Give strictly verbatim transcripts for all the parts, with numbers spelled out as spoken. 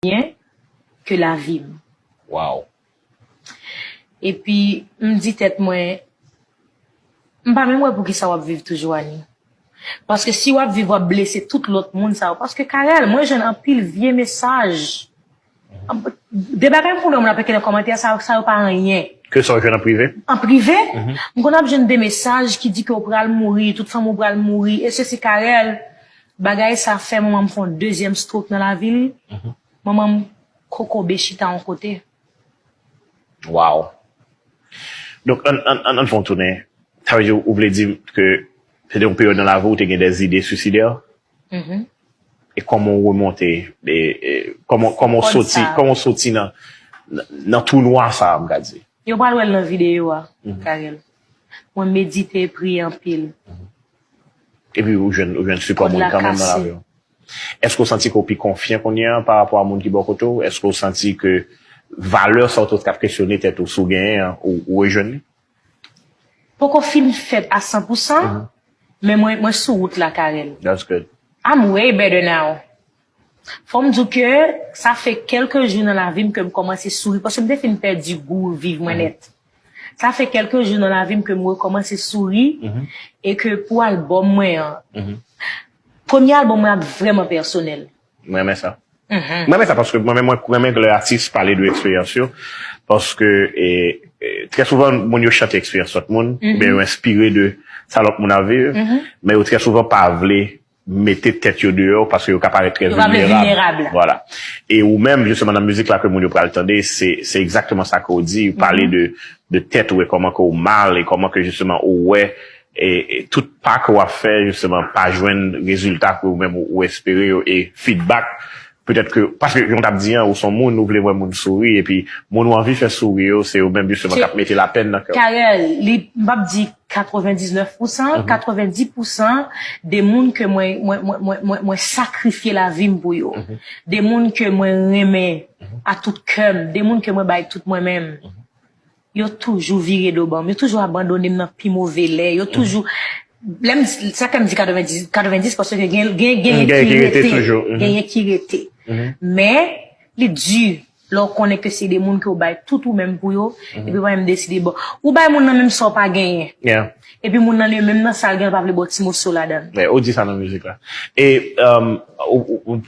byen ke lavi m. Wow. Epi, m di tèt mwen, m pa menm wè poukisa w ap viv toujou, Annie. Paske si w ap viv, w ap blese tout lòt moun sa yo. Paske, Carel, mwen jwenn anpil vye mesaj. De bagay m konnen moun ap ekri nan kòmantè, sa, sa yo pa anyen. Ke sa w jwenn an prive? An prive, m konn ap jwenn de mesaj ki di ke w pral mouri, tout fanmi w pral mouri, e sesi, Carel. Bagay sa fè manman m fè yon dezyèm stroke nan lavi l. Manman m kokobe chita yon kote. Wow. Donk, ann, ann, ann, ann fè yon tounen. Sa vle di, ou vle di ke se te yon peryòd nan lavi ou te gen de zide swisidè? E kòman w remonte? E, e, kòman, kòman w soti, kòman w soti nan, nan, nan twou nwa sa, m ka di? Yo pral wè l nan videyo a, Carel. Mwen medite, priye anpil. Epi ou jwenn, ou jwenn sipò moun kanmenm nan lavi w. Èske w santi ke w pi konfyan kounye a pa rapò a moun ki bò kote w? Èske w santi ke valè sa w te t ap kesyone tèt ou si w genyen an, ou, ou rejwenn li? Poko fin fèt a san pou san, men mwen, mwen sou wout la, Carel. That's good. I'm way better now. Fò m di w ke sa fè kèlke jou nan lavi m ke m kòmanse souri, paske m te fin pèdi gou viv mwen nèt. Sa fè kèlke jou nan lavi m ke m rekòmanse souri, e ke pou albòm mwen an, premye albòm mwen ap vrèman pèsonèl. Mwen renmen sa. Mwen renmen sa paske mwen menm mwen renmen lè atis pale de eksperyans yo. Paske e, e, trè souvan moun yo chante eksperyans lòt moun, oubyen yo enspire de sa lòt moun ap viv, men yo trè souvan pa vle mete tèt yo deyò paske yo ka parèt trè vilnerab. Vwala. E ou menm, jisteman, nan mizik la ke moun yo pral tande, se, se egzakteman sa ke w di, ou pale de, de tèt ou e kòman ke w mal e kòman ke jisteman ou wè e, e tout pa ke w ap fè, jisteman, pa jwenn rezilta ke ou menm ou, ou espere yo e feedback. Petèt ke, paske jan w t ap di an, ou se yon moun, ou vle wè moun souri, epi moun ou anvi fè souri yo, se yo menm jisteman k ap mete lapenn nan kè w. Carel, li, m p ap di katrevendiznèf pousan, katrevendis pousan de moun ke mwen, mwen, mwen, mwen, mwen, mwen sakrifye lavi m pou yo. De moun ke mwen renmen a tout kè m, de moun ke mwen bay tout mwen menm. Yo toujou vire do ban m, yo toujou abandone m nan pi move lè, yo toujou, lè m, sa fè m di katrevendiz, katrevendiz, paske gen, gen, genyen ki rete, genyen ki rete. Men, li di, lè w konnen ke se de moun ke w bay tout ou menm pou yo, epi w pa menm deside, bon, ou bay moun nan menm sa w pa genyen. Epi moun nan li menm nan sa l gen, l pa vle ba w ti moso ladan l. Ou di sa nan mizik la. E, um, ou, ou, ou,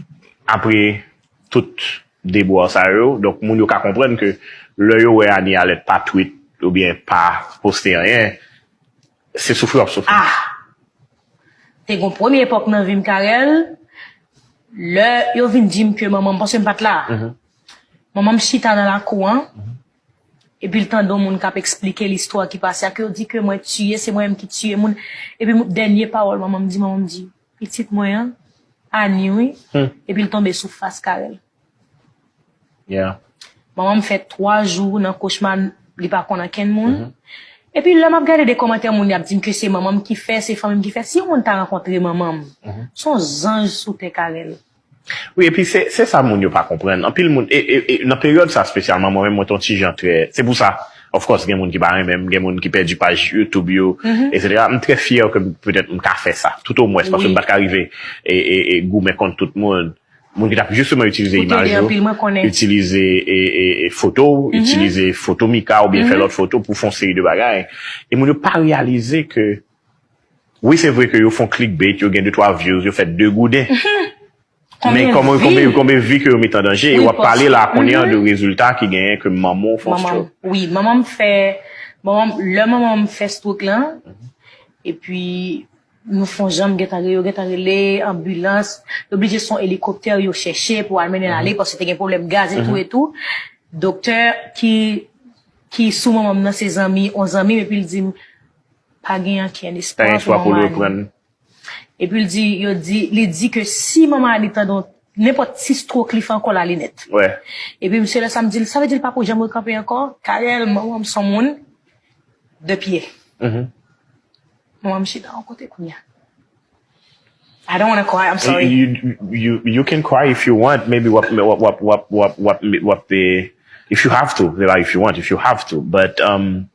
apre tout debwa sa yo, donk moun yo ka konprann ke lè yo wè Annie Alerte pa tweet oubyen pa poste anyen, se soufri w ap soufri. Ah! Te gon premye epòk nan vi m, Carel, lè yo vin di m ke manman m, paske m pa t la. Manman m chita nan lakou an, epi l tande yon moun k ap eksplike listwa ki pase a, ke yo di ke mwen tiye, se mwen menm ki tiye moun. Epi dènye pawòl manman m di, manman m di, pitit mwen an, Annie wi. Epi l tonbe sou fas Carel. Manman m fè twa jou nan kochma, li pa konn ankenn moun. Epi lè m ap gade de kòmantè moun, y ap di m ke se manman m ki fè, se fanmi m ki fè. Si yon moun ta rankontre manman m, se yon zanj sou tè, Carel. Wi, epi se, se sa moun yo pa konprann. Anpil moun, e, e, e nan peryòd sa espesyalman, mwen menm, mwen te yon ti jan trè, se pou sa, of course, gen moun ki pa renmen m, gen moun ki pèdi paj YouTube yo, etsetera. M trè fyè ke petèt m ka fè sa, tout omwens, paske m pa t ka rive e, e, e goumen kont tout moun. Moun ki t ap jisteman itilize imaj yo, itilize e, e, e foto w, itilize foto Mika oubyen fè lòt foto pou fè yon seri de bagay. E moun yo pa reyalize ke, wi, se vre ke yo fè yon clickbait, yo gen de twa views, yo fè de gouden. Men kòman, konbyen, konbyen vi ke yo met an danje, e w ap pale la kounye a de rezilta ki genyen ke manman w fè yon stroke. Wi, manman m fè, manman m, lè manman m fè stroke lan, epi nou fè yon janm gentan rele, yo gentan rele anbilans, yo oblije se yon elikoptè yo chèche pou al mennen l ale, paske te gen pwoblèm gaz etou, etou. Doktè ki, ki sou manman m nan se zanmi, yon zanmi m, epi l di m, pa gen ankenn espwa pou manman Annie. Epi l di, yo di, li di ke si manman Annie tande yon nenpòt ti stroke, li fè ankò la linèt. Epi m se lè sa m di l, sa vle di l pa pou janm rekanpe ankò? Carel, manman m se yon moun de pye. Manman m chita yon kote kounye a. I don't wanna cry, I'm sorry. You, you, you can cry if you want. Maybe what, what, what, what, what, what, what the, if you have to, not if you want, if you have to. But, um,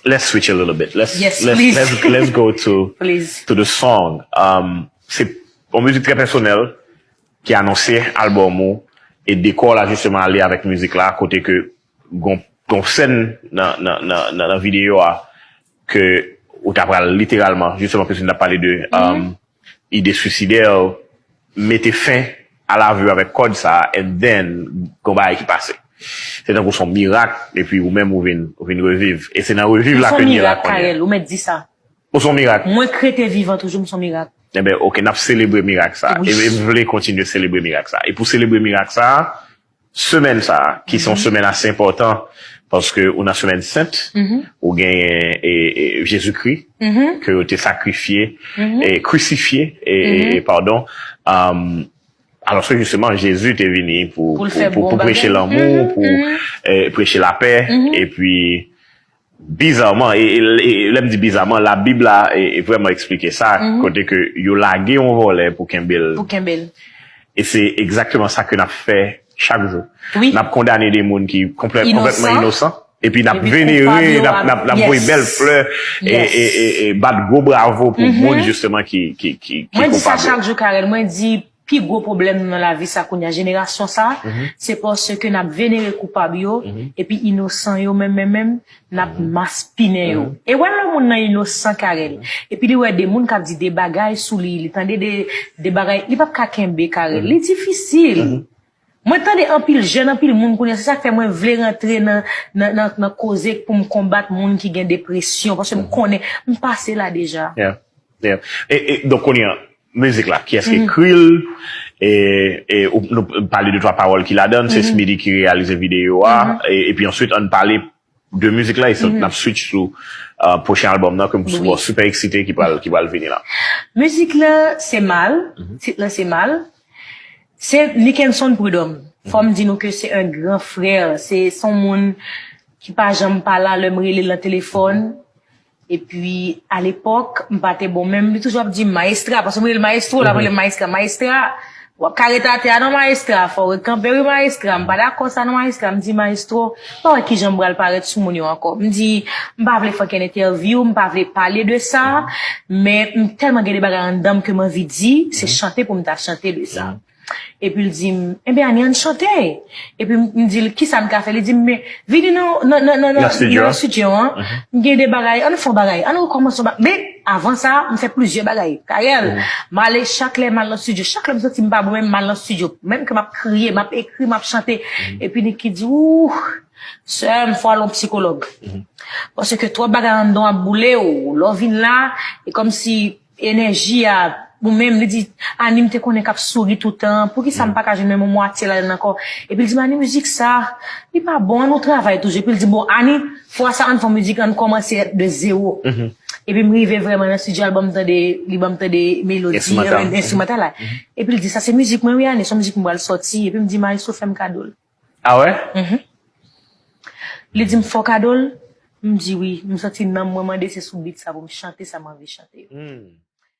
let's switch a little bit. Let's, Yes, let's, please. let's, let's go to, Please. to the song. Um, se yon mizik trè pèsonèl ki anonse albòm ou. e dekò la jisteman ale avèk mizik la, kote ke gon, gon sèn nan, nan, nan, nan, nan videyo a ke ou ta pral literalman, jisteman, Christine t ap pale de um, ide swisidè, mete fen a lavi avèk kòd sa, and then, gon bagay ki pase. Se tankou son mirak, epi ou menm ou vin, ou vin reviv. E se nan reviv la ke mirak la konnen. Ou son mirak, Carel, ou mèt di sa. Ou son mirak. Mwen k rete vivan toujou, m son mirak. Enben, oke, n ap selebre mirak sa. Wi. E, e m vle kontinye selebre mirak sa. E pou selebre mirak sa, semèn sa, ki se yon semèn ase enpòtan, paske ou nan semèn sent, ou genyen e, e, Jezikri, ke yo te sakrifye, e krisifye, e, e, e, padon. Um, alòske jisteman, Jezi te vini pou, pou, pou, pou preche lanmou, pou e, preche lapè, epi bizarman, e, e, e lè m di bizarman, Labib la e, e vrèman eksplike sa, kote ke yo lage yon vòlè pou kenbe l. Pou kenbe l. E se egzakteman sa ke n ap fè chak jou. Wi. N ap kondane de moun ki konplè-, konplètman inosan, epi n ap venere, n ap, n ap, n ap voye bèl flè, e, e, e, e bat gwo bravo pou moun jisteman ki, ki, ki, ki koupab. Mwen di sa chak jou, Carel. Mwen di, pi gwo pwoblèm nou nan lavi sa kounye a, jenerasyon sa, se paske n ap venere koupab yo, epi inosan yo menm, menm, menm, n ap maspinen yo. E wè lè moun nan inosan, Carel, epi li wè de moun k ap di de bagay sou li, li tande de, de bagay, li p ap ka kenbe, Carel. Li difisil. Mwen tande anpil jèn, anpil moun kounye a, se sa k fè mwen vle rantre nan, nan, nan, nan koze pou m konbat moun ki gen depresyon, paske m konnen, m pase la deja. Yeah. Yeah. E, e, donk, kounye a, mizik la, kiyès ki ekri l? E, e, ou, nou pale de twa pawòl ki ladan l, se Smitty ki reyalize videyo a, e, epi answit, ann pale de mizik la, e sa n ap switch sou, uh, pwochen albòm nan, ke m super eksite ki pral, ki pral vini la. Mizik la, se Mal, tit la, se Mal. Se Nickenson Prud'homme. Fò m di nou ke se un grand frère. Se, se yon moun ki pa janm pa la lè m rele l nan telefòn. Epi, alepòk, m pa te bon, men li toujou ap di m, "Maestra," paske m rele l maestro, l ap rele m maestra. "Maestra, w ap ka rete atè a non, maestra, fò w rekanpe wi, maestra, m pa dakò sa non, maestra," m di, "Maestro, pa wè kijan m pral parèt sou moun yo ankò." M di, "M pa vle fè okenn entèvyou, m pa vle pale de sa, men m tèlman gen de bagay anndan m ke m anvi di, se chante pou m ta chante de sa." Epi l di m, "Enben, Annie, ann chante." Epi m, m di l, "Kisa n ka fè?" Li di m, "Men, vini nan, nan, nan, nan, nan, nan estidyo an. M gen de bagay, ann fè yon bagay, ann rekòmanse yon bagay." Men, avan sa, m fè plizyè bagay. Carel, m ale chak lè m al nan estidyo, chak lè m santi m pa bon, men m al nan estidyo. Menm ke m ap kriye, m ap ekri, m ap chante. Epi Nicky di, "Ouh, sè m, fò w al yon sikològ." Paske twòp bagay anndan w ap boule w. Lè w vin la, e kòmsi enèji a, ou menm, li di, "Annie, m te konnen k ap souri toutan, poukisa m pa ka jwenn menm yon mwatye ladan l ankò?" Epi l di m, "Annie, mizik sa, li pa bon, ann nou travay toujou." Epi l di, "Bon, Annie, fwa sa, ann fè yon mizik, ann kòmanse de zewo." Epi m rive vrèman nan estidyo, albòm tande, li ban m tande melodi, enstrimantal la. Epi l di, "Sa se mizik mwen, wi, Annie, se yon mizik m pral sòti." Epi m di, "Maestro, fè m kado l." Ah wè? Li di m, "Fè w kado l?" M di, "Wi." M santi nanm mwen mande se sou beat sa pou m chante sa m anvi chante yo.